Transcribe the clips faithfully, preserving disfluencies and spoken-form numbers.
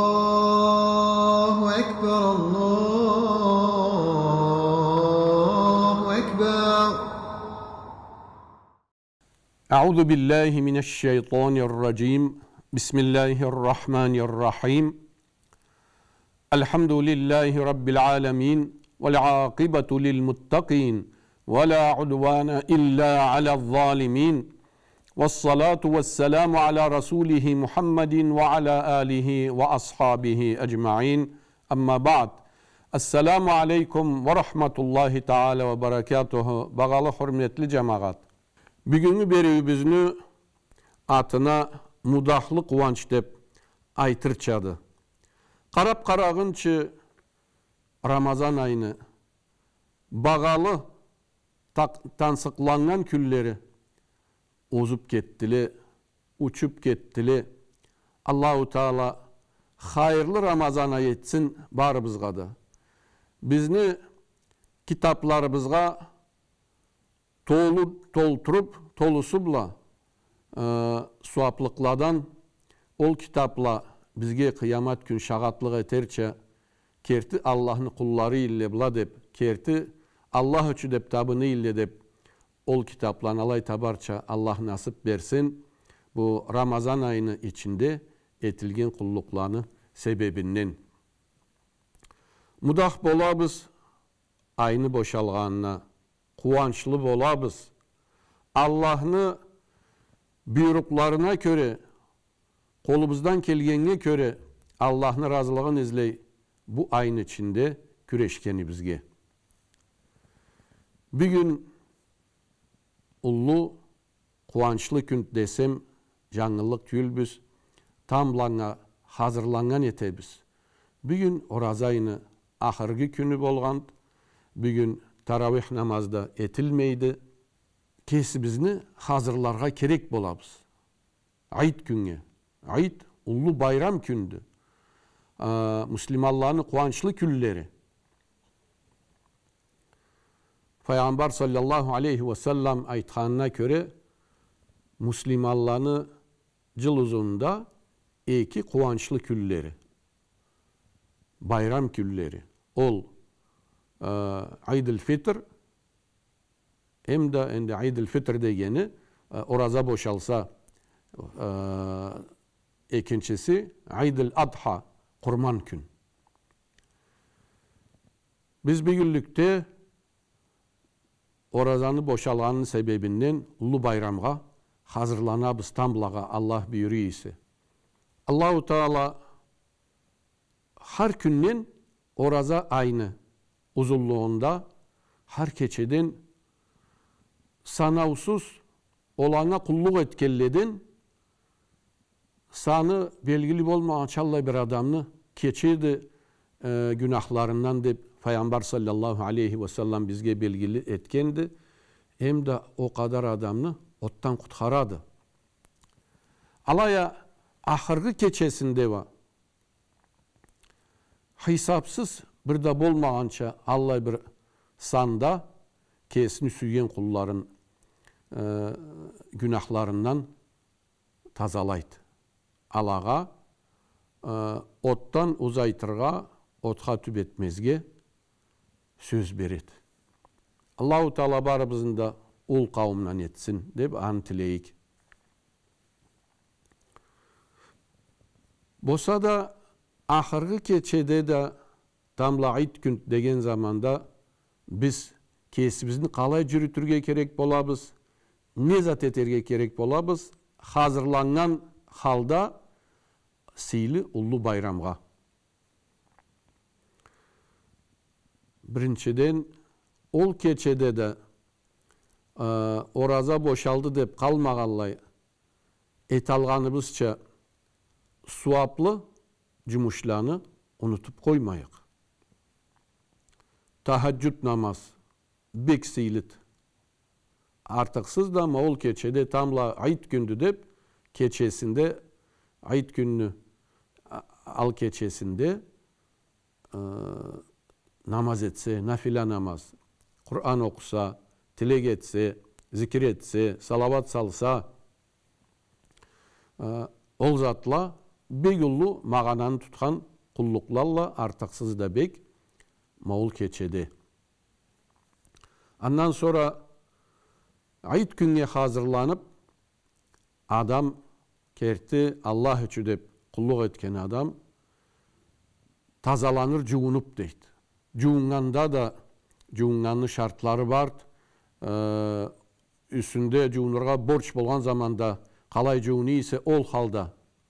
الله أكبر، الله أكبر. أعوذ بالله من الشيطان الرجيم. بسم الله الرحمن الرحيم. الحمد لله رب العالمين، والعاقبة للمتقين، ولا عدوان إلا على الظالمين، والصلاة والسلام على رسوله محمد وعلى آله وأصحابه أجمعين. أما بعد. السلام عليكم ورحمة الله تعالى وبركاته. Багъалы, хурметли джамагъат. Бюгюннгю бериуюбюзню атына «Мудахлы къууанч» деб айтырчады. Къараб къарагъынчы, Рамазан айны багъалы, так-, тансыкъланнган кюнлери озуб кетдиле, учуб кетдиле. Аллаху Таала хайырлы Рамазан ай этсин барыбызгъа да. Бизни китабларыбызгъа толу, толтуруб, толусу бла, э, сууаблыкъладан ол китабла бизге къыямат кюн шагъатлыкъ этерча, керти Аллахны къуллары эдиле была деб, керти Аллах ючюн деб табына эдиле деб, ол китабланы алай табарча Аллах насыб берсин, бу Рамазан айны ичинде этилген къуллукъланы себебинден. Мудах болабыз айны бошалгъанына, къууанчлы болабыз. Аллахны буйрукъларына кёре, къолубуздан келгеннге кёре, Аллахны разылыгъын излей бу айны ичинде кюрешгенибизге. Бюгюн уллу къууанчлы кюн десем, джангылыкъ тюйюлбюз. Тамбла анга хазырланнган этебиз. Бюгюн ораза айны ахыргы кюню болгъанды. Бюгюн таравих намаз да этилмейди. Кесибизни хазырларгъа керек болабыз. Айт кюннге. Айт уллу байрам кюндю. А, муслиманланы къууанчлы кюнлери. Файгъамбар саллаллаху алейхи ва саллам айтханына кёре, муслиманланы джыл узунунда эки къууанчлы кюнлери, байрам кюнлери. Ол, э, Айдил-Фитр, эм да энди Айдил-Фитр дегени, э, ораза бошалса, э, экинчиси Айдил-Адха, Къурман кюн. Биз бюгюнлюкде оразаны бошалгъаныны себебинден уллу байрамгъа хазырланабыз, тамблагъа, Аллах буюра эсе. Аллаху Таала хар кюнден ораза айны узунлугъунда, хар кечеден санаусуз ол анга къуллукъ этгенледен саны белгили болмагъанча аллай бир адамны кечеди, э, гюнахларындан деб Файгъамбар саллаллаху алейхи ва саллам бизге белгили этгенди. Эм да ол къадар адамны отдан къутхарады. Алай а ахыргъы кечесинде уа хисабсыз бир да болмагъанча аллай бир санда кесини сюйген къулларын, э, гюнахларындан тазалайды. Алагъа, э, отдан узайтыргъа, отха тюбетмезге сёз береди. Аллаху Таала барыбызны да ол къауумдан этсин деб аны тилейик. Болса да, ахыргъы кечеде да тамбла айт кюн деген заманда биз кесибизни къалай джюрютюрге керек болабыз, не зат этерге керек болабыз, хазырланнган халда сыйлы уллу байрамгъа. Биринчиден, ол кечеде да, э, ораза бошалды деб къалмагъанлай, эталгъаныбызча сууаблы джумушланы унутуб къоймайыкъ. Тахаджуд намаз бек сыйлыды. Артыкъсыз да, ма ол кечеде тамбла айт кюндю деб, кечесинде, айт кюнню а-, ал кечесинде, э, намаз этсе, нафила намаз, Къуран окъуса, тилек этсе, зикир этсе, салауат салса, э, ол затла Бек уллу магъананы тутхан къуллукълалла артыкъсыз да бек ма ол кечеде. Андан сора айт кюннге хазырланып, адам керти Аллах ючюн деп къуллукъ этген адам тазаланыр, джуунуп, дейди. Джууннганда да, джууннганны шартлары барды. Э, юсюнде джуунургъа борч болгъан заманда къалай джууна эсе, ол халда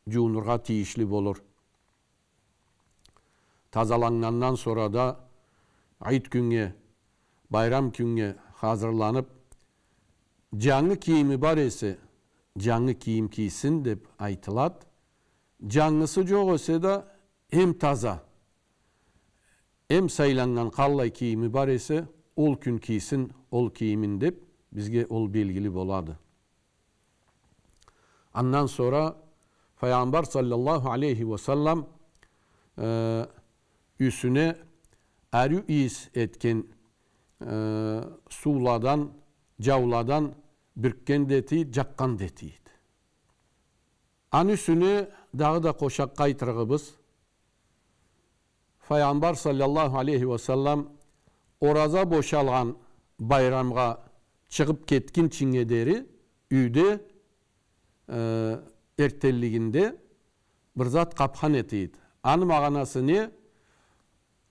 джуунургъа тийишли болур. Тазаланнгандан сора да айт кюннге, байрам кюннге хазырланып, джангы кийими бар эсе, джангы кийим кийсин деп айтылады. Джангысы джокъ эсе да, эм таза, эм сайланнган къаллай кийими бар эсе, ол кюн кийсин ол кийимин деп, бизге ол белгили болады. Андан сора Файгъамбар саллаллаху алейхи ва саллам, э, юсюне ариу ийис этген, э, сууладан, джауладан бюркген да этийди, джакъгъан да этийди. Аны юсюне дагъыда къошакъ айтырыгъыбыз, Файгъамбар саллаллаху алейхи ва саллам ораза бошалгъан байрамгъа чыгъып кетгинчинге дери юйде, э, эртденлигинде бир зат къапхан этийди. Аны магъанасы не?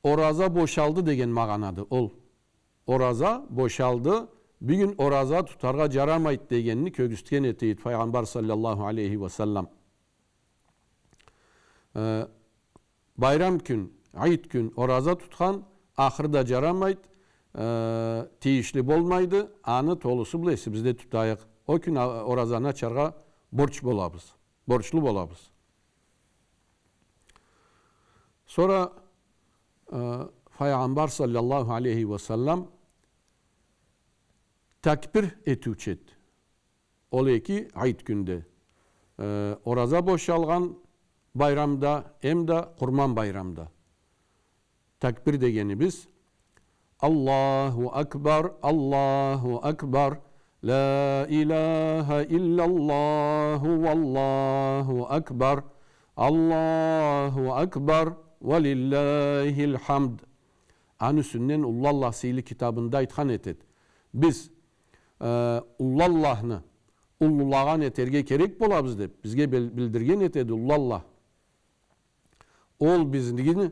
Ораза бошалды деген магъанады ол. Ораза бошалды, бюгюн ораза тутаргъа джарамайды дегенни кёргюзтген этийди Файгъамбар саллаллаху алейхи ва саллам. Э, байрам кюн, айт кюн ораза тутхан, ахырда джарамайды, э, тийишли болмайды, аны толусу бла эсибизде тутайыкъ. Ол кюн а-, оразаны ачаргъа борч болабыз, борчлу болабыз. Сора, э, Файгъамбар саллаллаху алейхи ва саллам такбир этиучю эди. Ол эки айт кюнде. Э, ораза бошалгъан байрамда, эм да Къурман байрамда. Такбир дегенибиз: Аллаху акбар, Аллаху акбар, ла иляха илляллаху, валлаху акбар, Аллаху акбар, ва лилляхиль хамд. Аны юсюнден Уллу Аллах сыйлы китабында айтхан этеди. Биз, э, Уллу Аллахны уллулагъан этерге керек болабыз деп, бизге бил-, билдирген этеди Уллу Аллах. Ол бизни,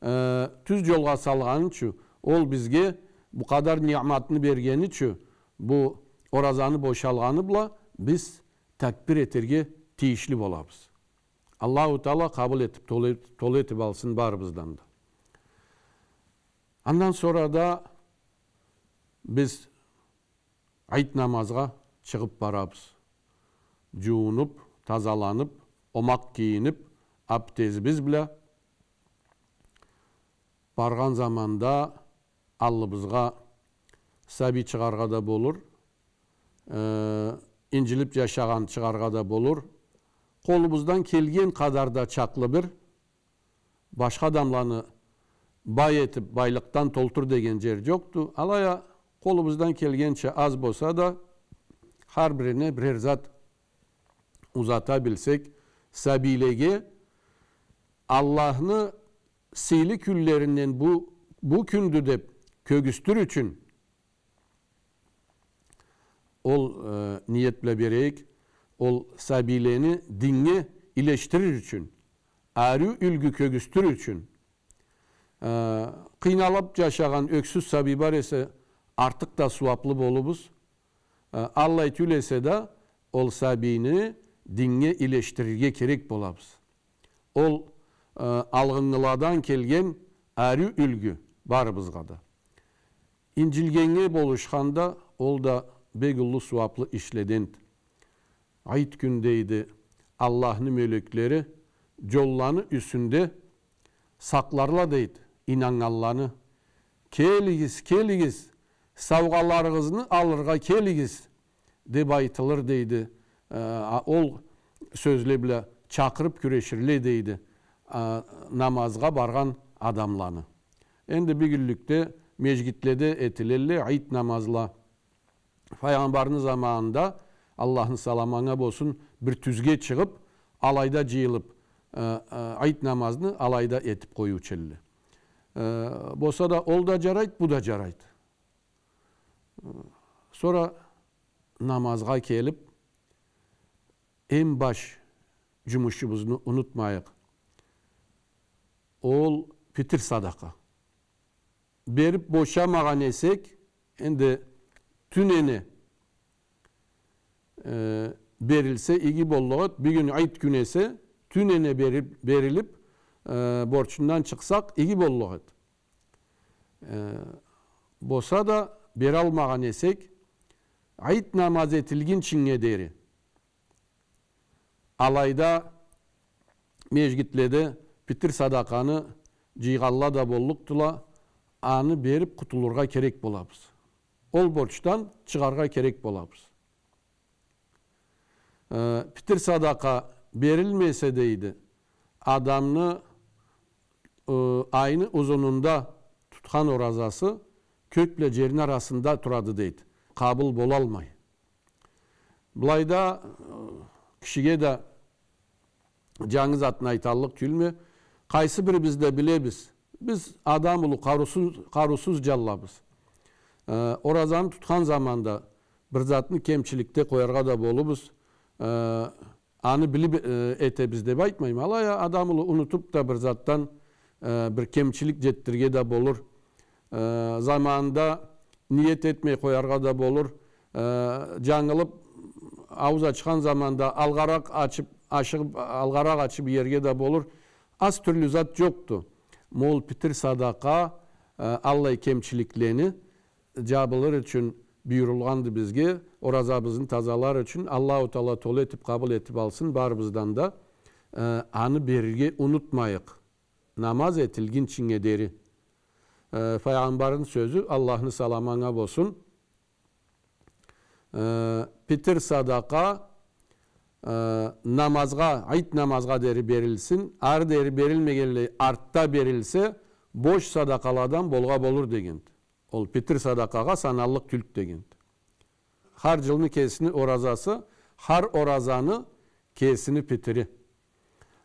э, тюз джолгъа салгъаны ючюн, ол бизге бу къадар ниъматны бергени ючюн, бу оразаны бошалгъаны бла биз такбир этерге тийишли болабыз. Аллаху Таала къабыл этип, толу, толу этип алсын барыбыздан да. Андан сора да биз айт намазгъа чыгъып барабыз. Джуунуп, тазаланып, омакъ кийинип, абдезибиз бла баргъан заманда аллыбызгъа сабий чыгъаргъа да болур, э, инджилип джашагъан чыгъаргъа да болур. Къолубуздан келген къадар да чакълы бир, башха адамланы бай этип, байлыкъдан толтур деген джер джокъду. Алай а, къолубуздан келгенча аз болса да, хар бирине бирер зат узата билсек, сабийлеге Аллахны сыйлы кюнлеринден бу, бу кюндю деп кёргюзтюр ючюн, ол, э, ниет бла берейик, ол сабийлени диннге илешдирир ючюн, ариу юлгю кёргюзтюр ючюн. Э, къыйналып джашагъан ёксюз сабий бар эсе, артыкъ да сууаплы болурбуз. Э, аллай тюл эсе да, ол сабийни диннге илешдирирге керек болабыз. Ол, э, алгъынгыладан келген ариу юлгю барыбызгъа да. Инджилгеннге болушханда, ол да бек уллу сууаплы ишледенди. Айт кюн, дейди, Аллахны мёлеклери джолланы юсюнде сакъларла, дейди, ийнаннганланы. Келигиз, келигиз, саугъаларыгъызны алыргъа келигиз, деп айтылыр, дейди. Э, а, ол сёзле бла чакъырып кюреширле, дейди, а, намазгъа баргъан адамланы. Энди бюгюнлюкде межгитледе этилелле айт намазла. Файгъамбарны заманында, Аллахны саламы анга болсун, бир тюзге чыгъып, алайда джыйылып, э, э, айт намазны алайда этип къоюучу элле. Э, болса да ол да жарайт, бу да жарайт. Э, сора намазгъа келип, эм баш жумушубузну унутмайыкъ. Ол питир садакъа. Берип бошамагъан эсек, энди тюнене, э, берилсе иги боллукъ эд. Бюгюн айт кюн эсе, тюнене берип, берилип, э, борчундан чыкъсакъ, иги боллукъ эд. Э, болса да бералмагъан эсек, айт намаз этилгинчинге дери алайда межгитледе питир садакъаны жыйгъанла да боллукъдула, аны берип къутулургъа керек болабыз. Ол борчдан чыгъаргъа керек болабыз. Э, питир садакъа берилмесе, дейди, адамны, э, айны узунунда тутхан оразасы кёк бла жерни арасында турады, дейди. Къабыл болалмай. Былайда, э, кишиге да жангы затны айталлыкъ тюйюлме. Къайсы бирибиз да билебиз. Биз адам улу къарыусуз, къарыусуз жанлабыз. Э, оразаны тутхан заманда бир затны кемчиликде къояргъа да болубуз. Э, аны билип, э, этебиз деп айтмайма. Алай а адам улу унутуп да бир затдан, э, бир кемчилик жетдирирге да болур. Э, заманында ниет этмей къояргъа да болур. Э, жангылып, аууз ачхан заманда алгъаракъ ачып, ашыгъып, алгъаракъ ачып иерге да болур. Аз тюрлю зат жокъду. Ма ол питир садакъа, э, аллай кемчиликлени жабылыр ючюн буюрулгъанды бизге, оразабызны тазалар ючюн. Аллаху Таала толу этип къабыл этип алсын барыбыздан да, э, аны берирге унутмайыкъ. Намаз этилгинчинге дери. Э, Файгъамбарны сёзю, Аллахны саламы анга болсун. Э, питир садакъа, э, намазгъа, айт намазгъа дери берилсин, ары дери берилмегенлей артда берилсе, бош садакъаладан болгъа болур дегенди. Ол питир садакъагъа саналлыкъ тюлдю дегенди. Хар жылны кесини оразасы, хар оразаны кесини питири.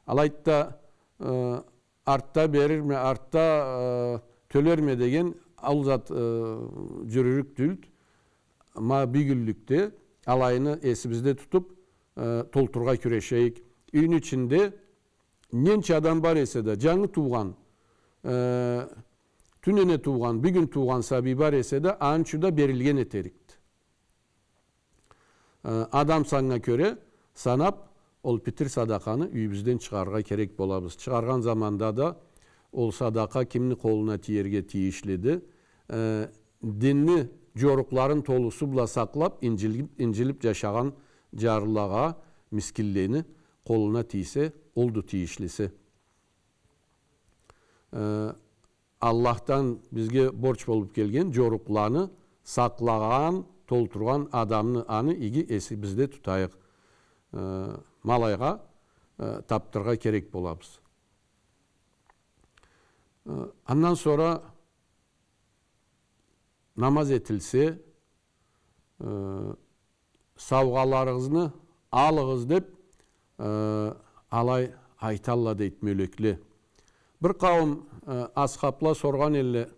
Алайды да, э, артда берирме, артда, э, тёлерме деген ол зат, э, жюрюрюк тюлдю. Ма бюгюнлюкде алайны эсибизде тутуп, э, толтурургъа кюрешейик. Юйню ичинде ненча адам бар эсе да, жангы туугъан, э, тюнене туугъан, бюгюн туугъан сабий бар эсе да, аны ючюн да берилген этерикди. Э, адам санына кёре санап, ол питир садакъаны юйюбюзден чыгъарыргъа керек болабыз. Чыгъаргъан заманда да ол садакъа кимни къолуна тиерге тийишлиди? Э, динни жорукъларын толусу бла сакълап, инжилип, инжилип жашагъан жарлылагъа, мискинлени къолуна тийсе, олду тийишлиси. Э, Аллахдан бизге борч болуп келген жорукъланы сакълагъан, толтургъан адамны, аны иги эсибизде тутайыкъ. Э, ма алайгъа, э, тапдырыргъа керек болабыз. Э, андан сора намаз этилсе, э, саугъаларыгъызны алыгъыз деп, э, алай айталла дейди мёлекле. Бир къауум, э, асхабла соргъан элле,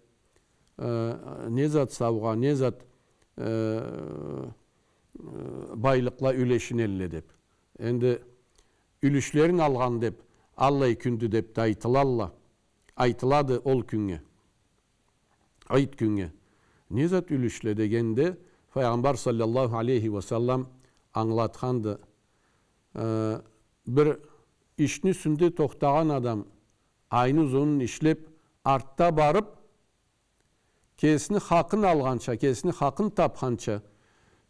э, не зат саугъа, не зат, э, э, байлыкъла юлешинелле деп. Энди юлюшлерин алгъан деп, аллай кюндю деп да айтылалла, айтылады ол кюннге. Айт кюннге. Не зат юлюшле дегенде, Файгъамбар саллаллаху алейхи ва саллам ангылатханды. Э, бир ишни юсюнде тохтагъан адам, айны узунун ишлеп, артда барып, кесини хакъын алгъанча, кесини хакъын тапханча,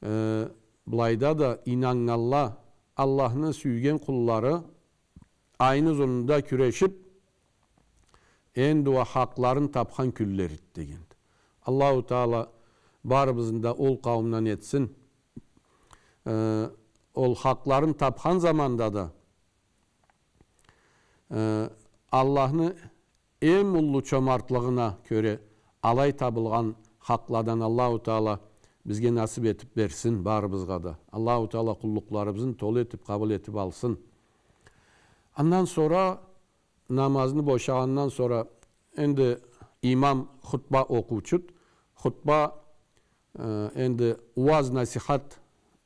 э, былайда да ийнаннганла, Аллахны сюйген къуллары, айны узунунда кюрешип, энди уа хакъларын тапхан кюнлерид дегенди. Аллаху Таала барыбызны да ол къауумдан этсин. Э, ол хакъларын тапхан заманда да, э, Аллахны эм уллу чомартлыгъына кёре алай табылгъан хакъладан Аллаху Таала бизге насып этип берсин барыбызгъа да. Аллаху Таала къуллукъларыбызны толу этип, къабыл этип алсын. Андан сора, намазны бошагъандан сора, энди имам хутба окъуучуд. Хутба, э, энди уаз-насихат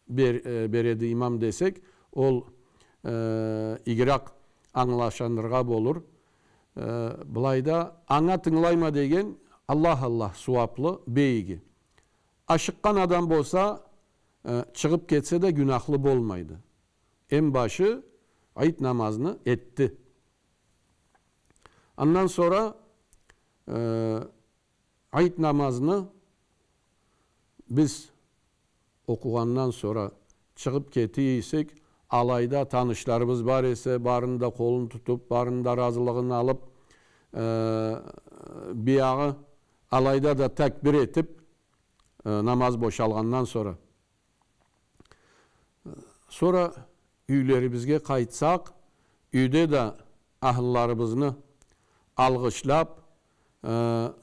бер-, э, береди имам десек, ол, э, игиракъ ангылашыныргъа болур. Э, былайда анга тынгылайма деген, Аллах, Аллах, сууаблы, бек иги. Ашыкъгъан адам болса, э, чыгъыб кетсе да гюнахлы болмайды. Эм башы, айт намазны этди. Андан сора, э, айт намазны биз окъугъандан сора чыгъыб кете эсек, алайда танышларыбыз бар эсе, барыны да къолун тутуб, барыны да разылыгъын алыб, э, биягъы алайда да такбир этиб, э, намаз бошалгъандан сора. Сора юйлерибизге къайтсакъ, юйде да ахлуларыбызны алгъышлаб, э,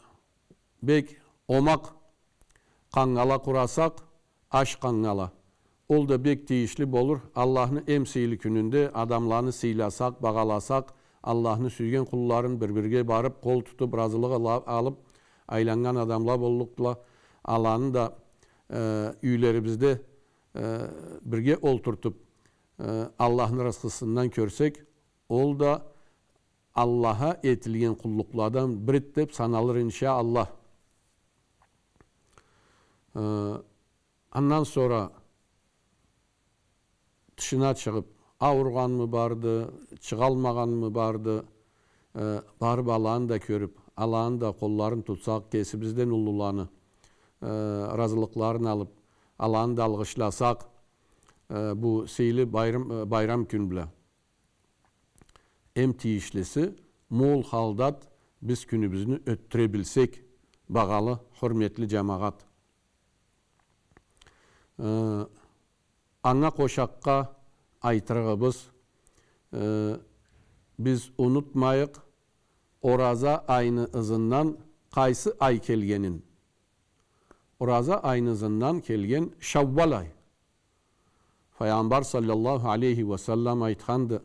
бек омакъ къангала къурасакъ, аш къангала. Ол да бек тийишли болур. Аллахны эм сыйлы кюнюнде адамланы сыйласакъ, багъаласакъ, Аллахны сюйген къулларын бир-бирге барыб, къол тутуб, разылыкъ ала-, алыб, айланнган адамла боллукъдула. Аланы да, э, юйлерибизде, э, бирге олтуртуб, э, Аллахны рысхысындан кёрсек, ол да Аллахха этилген къуллукъладан бириди деб саналыр, иншаАллах. Э, андан сора тышына чыгъыб, ауругъанмы барды, чыгъалмагъанмы барды, э, барыб аланы да кёрюб, аланы да къолларын тутсакъ, кесибизден уллуланы, э, разылыкъларын алыб, аланы да алгъышласакъ, э, бу сыйлы байрам, э, байрам кюн бла. Эм тийишлиси, мол халда биз кюнюбюзню ётдюре билсек, багъалы, хурметли джамагъат. Э, анга къошакъгъа айтырыгъыбыз, э, биз унутмайыкъ, ораза айны ызындан къайсы ай келгенин. Ораза айны ызындан келген Шауал ай. Файгъамбар саллаллаху алейхи ва саллам айтханды,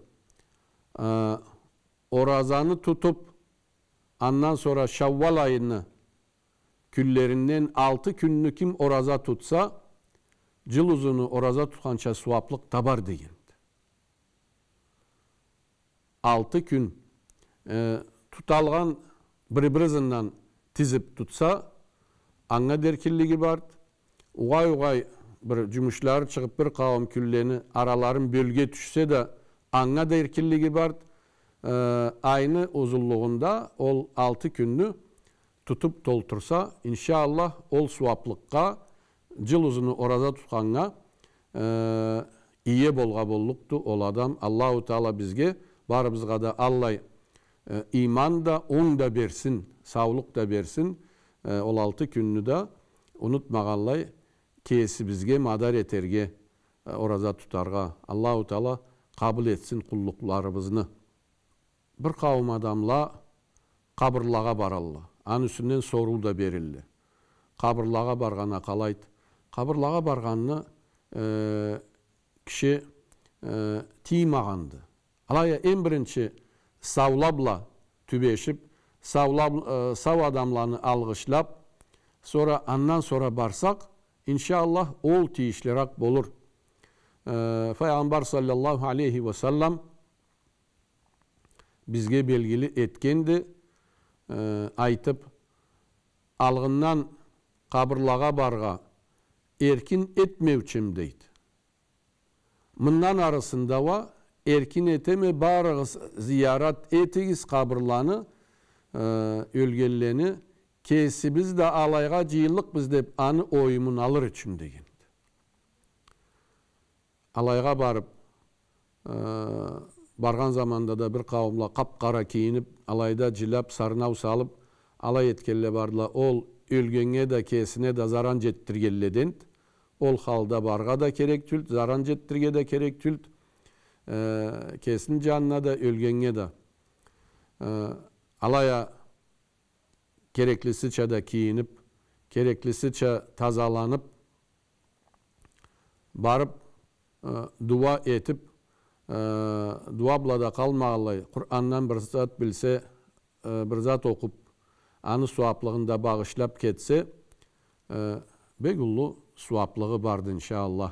э, оразаны тутуб, андан сора Шауал айны кюнлеринден алты кюнню ким ораза тутса, джыл узуну ораза тутханча сууаблыкъ табар дегенди. Алты кюн, э, туталгъан бир-бири ызындан тизиб тутса, анга да эркинлиги барды. Угъай-угъай бир джумушлары чыгъыб, бир къауум кюнлени араларын бёлге тюшсе да, анга да эркинлиги барды. Э, айны узунлугъунда ол алты кюнню тутуб толтурса, иншаАллах, ол сууаблыкъгъа, джыл узуну ораза тутханнга, э, ие болгъа боллукъду ол адам. Аллаху Таала бизге, барыбызгъа да аллай, э, иман да, онг да берсин, саулукъ да берсин. Э, ол алты кюнню да унутмагъанлай, кесибизге мадар этерге, э, ораза тутаргъа. Аллаху Таала къабыл этсин къуллукъларыбызны. Бир къауум адамла къабырлагъа баралла. Аны юсюнден соруу да берилди. Къабырлагъа баргъан а къалайды? Къабырлагъа баргъанны, э, киши, э, тыймагъанды. Алай а эм биринчи саула бла тюбешиб, саула бл-, э, сау адамланы алгъышлаб, сора, андан сора барсакъ, иншаАллах, ол тийишлирек болур. Э, Файгъамбар саллаллаху алейхи ва саллам бизге белгили этгенди, э, айтыб, алгъындан къабырлагъа баргъа эркин этмеучюме, дейди. Мындан арысында уа эркин этеме, барыгъыз, зиярат этигиз къабырланы, э, ёлгенлени, кесибиз да алайгъа джыйыллыкъбыз деб, аны оюмун алыр ючюн, дегенди. Алайгъа барыб, э, баргъан заманда да бир къауумла къап-къара кийиниб, алайда джиляб, сарнау салыб, алай этгенле бардыла. Ол ёлгеннге да, кесине да заран джетдиргенледенди. Ол халда баргъа да керек тюлдю, заран джетдирирге да керек тюлдю. Э, кесини джанына да, ёлгеннге да. Э, алай а кереклисича да кийиниб, кереклисича тазаланыб, барыб, э, дуа этиб, Э, дуа бла да къалмагъанлай, Къурандан бир зат билсе, э, бир зат окъуп, аны сууаплыгъын да багъышлап кетсе, э, бек уллу сууаплыгъы барды, иншаАллах.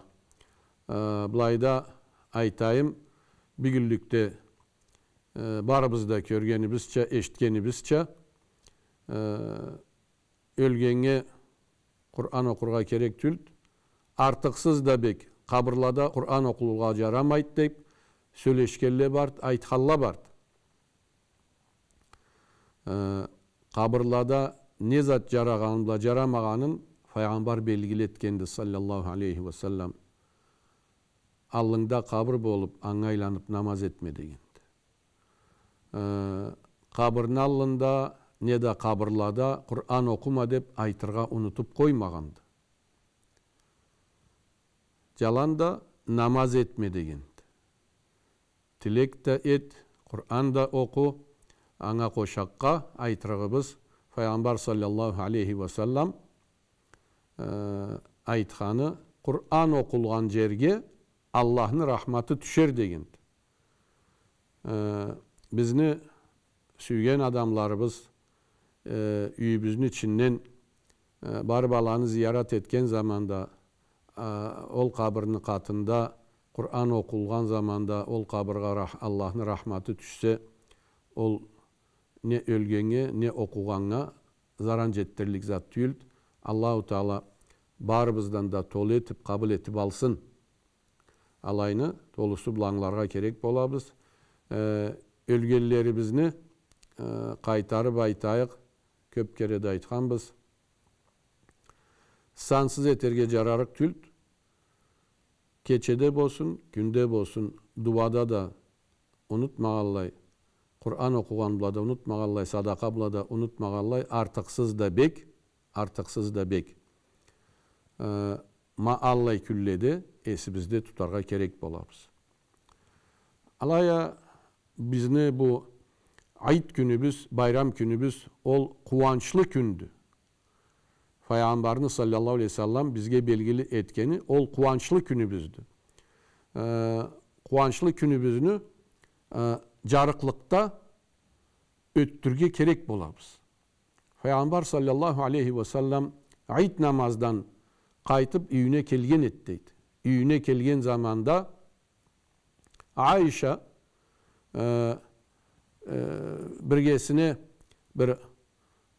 Э, былайда айтайым, бюгюнлюкде, э, барыбыз да кёргенибизча, эшитгенибизча, э, ёлгеннге Къуран окъургъа керек тюлдю. Артыкъсыз да бек, къабырлада Къуран окъулургъа джарамайды деп сёлешгенле барды, айтханла барды. Э, къабырлада не зат джарагъаны бла джарамагъанын Файгъамбар белгили этгенди, саллаллаху алейхи ва саллам. Аллынгда къабыр болуп, анга айланып намаз этме дегенди. Э, къабырны аллында, не да къабырлада Къуран окъума деп айтыргъа унутуп къоймагъанды. Джаланда намаз этме дегенди. Тилек да эт, Къуран да окъу, анга къошакъгъа айтырыгъыбыз, Файгъамбар саллаллаху алейхи ва саллам, э, айтханы, Къуран окъулгъан джерге Аллахны рахматы тюшер дегенди. Э, бизни сюйген адамларыбыз, э, юйюбюзню ичинден, э, барып аланы зиярат этген заманда, э, ол къабырны къатында Къуран окъулгъан заманда ол къабыргъа рах-, Аллахны рахматы тюшсе, ол не ёлгеннге, не окъугъаннга заран джетдирлик зат тюйюлдю. Аллаху Таала барыбыздан да толу этип, къабыл этип алсын. Алайны толусу бла ангыларгъа керек болабыз. Э, ёлгенлерибизни, э, къайтарып айтайыкъ, кёп кере да айтханбыз. Сансыз этерге джарарыкъ тюлдю. Кечеде болсун, кюнде болсун, дуада да унутмагъанлай, Къуран окъугъан бла да унутмагъанлай, садакъа бла да унутмагъанлай, артыкъсыз да бек, артыкъсыз да бек. Э, ма аллай кюнледе эсибизде тутаргъа керек болабыз. Алай а бизни бу айт кюнюбюз, байрам кюнюбюз, ол къууанчлы кюндю. Файгъамбарны саллаллаху алейхи ва саллам бизге белгили этгени, ол къууанчлы кюнюбюздю. Э, къууанчлы кюнюбюзню, э, джарыкълыкъда ётдюрге керек болабыз. Файгъамбар саллаллаху алейхи ва саллам айт намаздан къайтып юйюне келген эди, дейди. Юйюне келген заманда Айша, э, э, биргесине бир,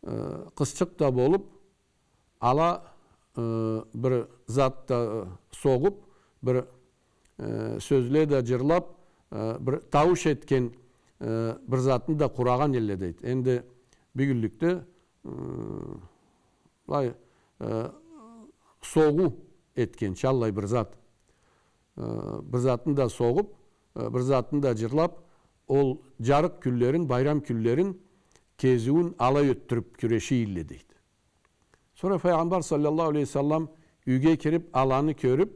э, къызчыкъ да болуп, ала, э, бир зат да, э, согъуп, бир, э, сёзле да джырлап, э, бир таууш этген, э, бир затны да къурагъан элле, дейди. Энди бюгюнлюкде, э, былай, э, согъуу этгенча аллай бир зат. Э, бир затны да согъуп, э, бир затны да джырлап, ол джарыкъ кюнлерин, байрам кюнлерин кезиуюн алай ётдюрюп кюреше элле, дейди. Сора Файгъамбар саллаллаху алейхи ва саллам юйге кирип, аланы кёрюп,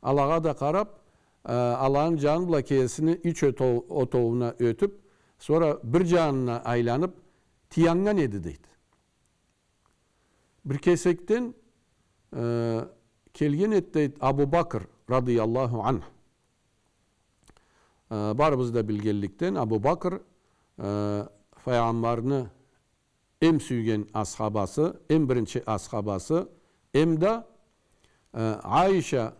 алагъа да къарап, э, аланы джаны бла кесини ич отоу-, отоууна ётюп, сора бир джанына айланып, тыяннган эди, дейди. Бир кесекден, э, келген эди, дейди, Абу Бакр радыяллаху анху. Э, барыбыз да билгенликден, Абу Бакр, э, Файгъамбарны эм сюйген асхабасы, эм биринчи асхабасы, эм да, э, Айша,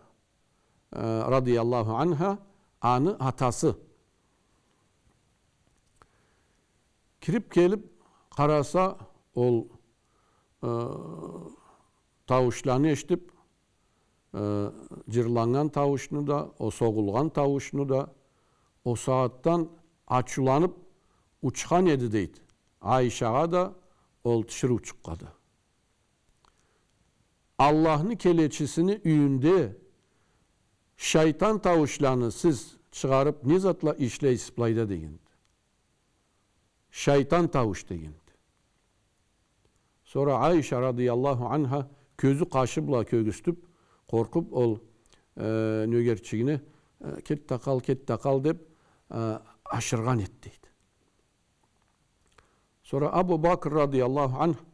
э, радыяллаху анха, аны атасы. Кирип келип къараса, ол, э, тауушланы эшитип, э, джырланнган тауушну да, о согъулгъан тауушну да, о сагъатдан ачыуланып учхан эди, дейди. Айшагъа да, ол тиширыучукъгъа да. Аллахны келечисини юйюнде шайтан тауушланы сиз чыгъарып, не затла ишлейсиз былайда, дегенди. Шайтан таууш, дегенди. Сора Айша радыяллаху анха кёзю къашы бла кёргюзтюп, къоркъуп, ол, э, нёгерчигине, э, кет да къал, кет да къал деп, э, ашыргъан эди, дейди. Сора Абу Бакр радыяллаху анху,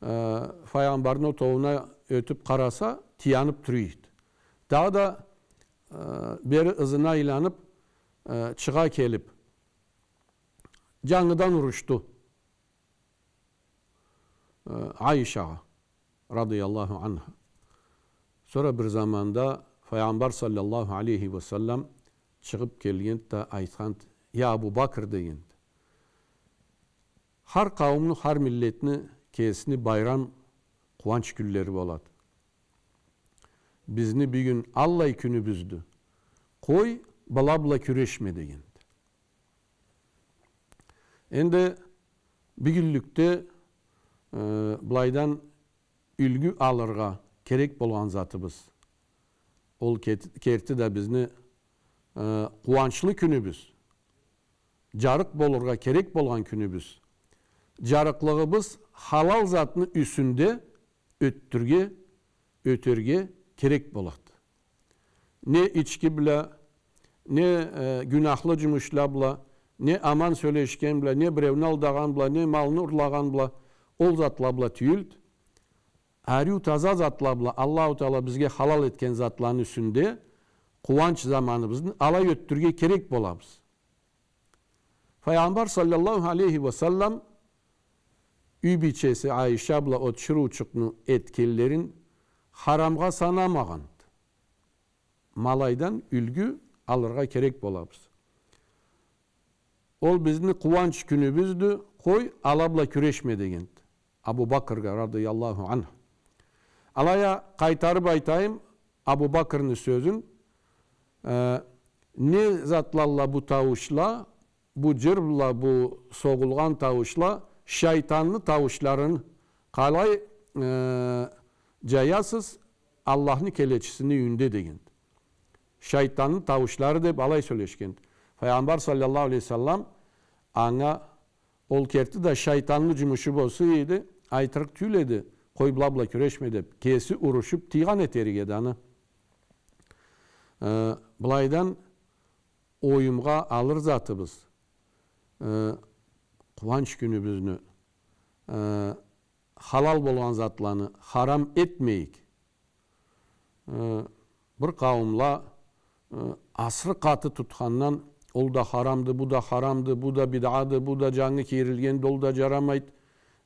э, Файгъамбарны отоууна ётюп къараса, тыянып тура эди. Дагъыда, э, бери ызына айланып, э, чыгъа келип, джангыдан урушду, э, Айшагъа, радыяллаху анха. Сора бир заманда Файгъамбар саллаллаху алейхи ва саллам чыгъып келгенди да айтханды: «Я Абу Бакр, — дегенди, — хар къауумну, хар миллетни кесини байрам, къууанч кюнлери болады. Бизни бюгюн аллай кюнюбюздю. Къой, была бла кюрешме», — дегенди. Энди бюгюнлюкде, э, былайдан юлгю алыргъа керек болгъан затыбыз, ол кет-, керти да бизни, э, къууанчлы кюнюбюз, джарыкъ болургъа керек болгъан кюнюбюз, джарыкълыгъыбыз халал затны юсюнде ётдюрге, ётерге керек болады. Не ички бла, не, э, гюнахлы джумушла бла, не аман сёлешген бла, не биреуню алдагъан бла, не малны урлагъан бла, ол затла бла тюйюлдю. Ариу таза затла бла, Аллаху Таала бизге халал этген затланы юсюнде къууанч заманыбызны алай ётдюрге керек болабыз. Файгъамбар саллаллаху алейхи ва саллам юй бийчеси Айша бла ол тиширыучукъну этгенлерин харамгъа санамагъанды. Ма алайдан юлгю алыргъа керек болабыз. Ол бизни къууанч кюнюбюздю, къой, ала бла кюрешме, дегенди Абу Бакргъа, радыяллаху анху. Алай а къайтарып айтайым Абу Бакрны сёзюн, э, не затлалла бу тауушла, бу джыр бла, бу согъулгъан тауушла, шайтанны тауушларын къалай, э, джаясыз Аллахны келечисини юйюнде, дегенди. Шайтанны тауушлары, деп алай сёлешгенди. Файгъамбар саллаллаху алейхи ва саллам анга ол керти да шайтанны джумушу болса эди, айтырыкъ тюйюл эди, къой, была бла кюрешме деп, кеси урушуп тыйгъан этерик эди аны. Э, былайдан оюмгъа алыр затыбыз, э, къууанч кюнюбюзню, э, халал болгъан затланы харам этмейик. Э, бир къауумла, э, асыры къаты тутхандан, ол да харамды, бу да харамды, бу да бидъады, бу да джангы кийирилгенди, ол да джарамайды,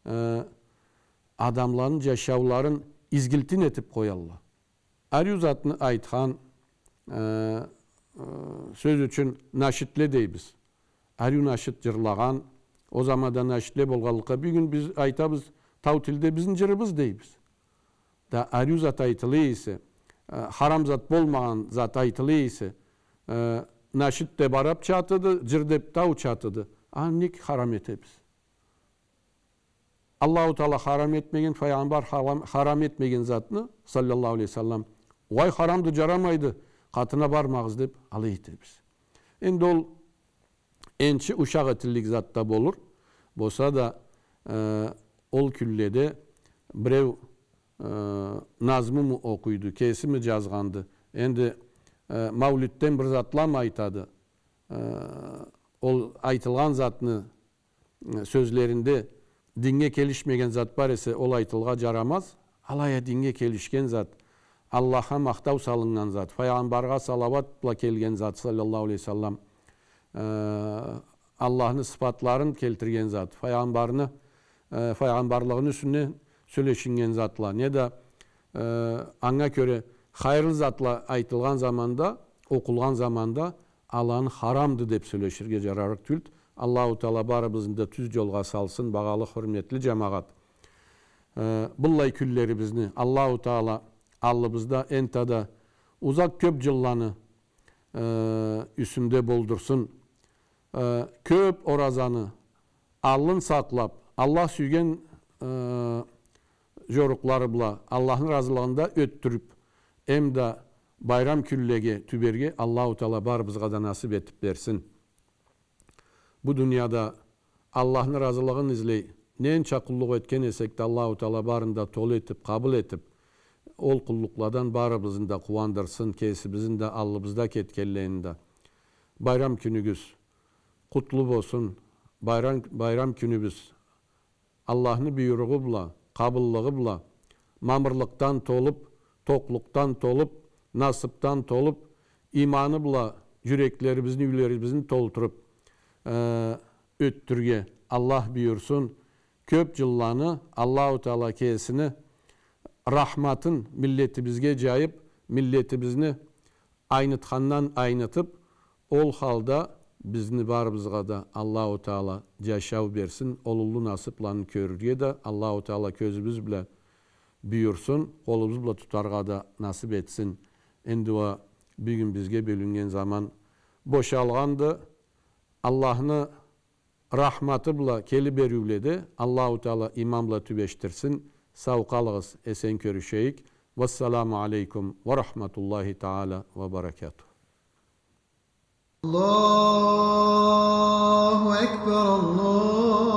э, адамланы джашауларын изгилтин этип къоялла. Ариу затны айтхан, э, э, сёз ючюн, нашидле дейбиз. Ариу нашид джырлагъан, ол заманда нашидле болгъанлыкъгъа, бюгюн биз айтабыз, тау тилде бизни джырыбыз дейбиз. Да ариу зат айтыла эсе, э, харам зат болмагъан зат айтыла эсе, э, нашид деп арабча атыды, джыр деп тауча атыды. Аны нек харам этебиз? Аллаху Таала харам этмеген, Файгъамбар харам, харам этмеген затны, саллаллаху алейхи ва саллам, угъай, харамды, джарамайды, къатына бармагъыз деп, алай этебиз. Энди ол энчи ушакъ этиллик зат да болур. Болса да, э, ол кюнледе биреу, э, назмуму окъуйду, кесими джазгъанды. Энди, э, маулитден бир затламы айтады. Э, ол айтылгъан затны, э, сёзлеринде динге келишмеген зат бар эсе, ол айтылгъа джарамаз. Алай а динге келишген зат, Аллахха махтау салыннган зат, Файгъамбаргъа салауат бла келген зат, саллаллаху алейхи ва саллам, э, Аллахны сыфатларын келтирген зат, Файгъамбарны, э, файгъамбарлыгъыны юсюнден сёлешиннген затла, не да, э, анга кёре хайырлы затла айтылгъан заманда, окъулгъан заманда, аланы харамды деп сёлеширге джарарыкъ тюйюлдю. Аллаху Таала барыбызны да тюз джолгъа салсын, багъалы, хурметли джамагъат. Э, быллай кюнлерибизни Аллаху Таала аллыбызда энтда да узакъ кёп джылланы, э, юсюнде болдурсун. Э, кёп оразаны аллын сакълап, Аллах сюйген, э, джорукълары бла, Аллахны разылыгъында ётдюрюп, эмда байрам кюнлеге тюберге Аллаху Таала барыбызгъа да насып этип берсин. Бу дунияда Аллахны разылыгъын излей, ненча къуллукъ этген эсек да, Аллаху Таала барын да толу этип, къабыл этип, ол къуллукъладан барыбызны да къууандырсын, кесибизни да, аллыбызда кетгенлени да. Байрам кюнюгюз къутлу болсун. Байрам, байрам кюнюбюз Аллахны буйругъу бла, къабыллыгъы бла, мамырлыкъдан толуп, токълукъдан толуп, насыпдан толуп, иманы бла, джюреклерибизни, юйлерибизни толтуруб, э, ётдюрюрге Аллах буюрсун. Кёб джылланы Аллаху Таала кесини рахматын миллетибизге джайыб, миллетибизни айнытхандан айнытыб, ол халда бизни барыбызгъа да Аллаху Таала джашау берсин, ол уллу насыбланы кёрюрге да Аллаху Таала кёзюбюз бла буюрсун, къолубуз бла тутаргъа да насыб этсин. Энди уа бюгюн бизге бёлюннген заман бошалгъанды. Аллахны рахматы бла келиб бериуледе Аллаху Таала иман бла тюбешдирсин. Сау къалыгъыз, эсен кёрюшейик. Вассаламу алейкум ва рахматуллахи таала ва баракатух. الله أكبر، الله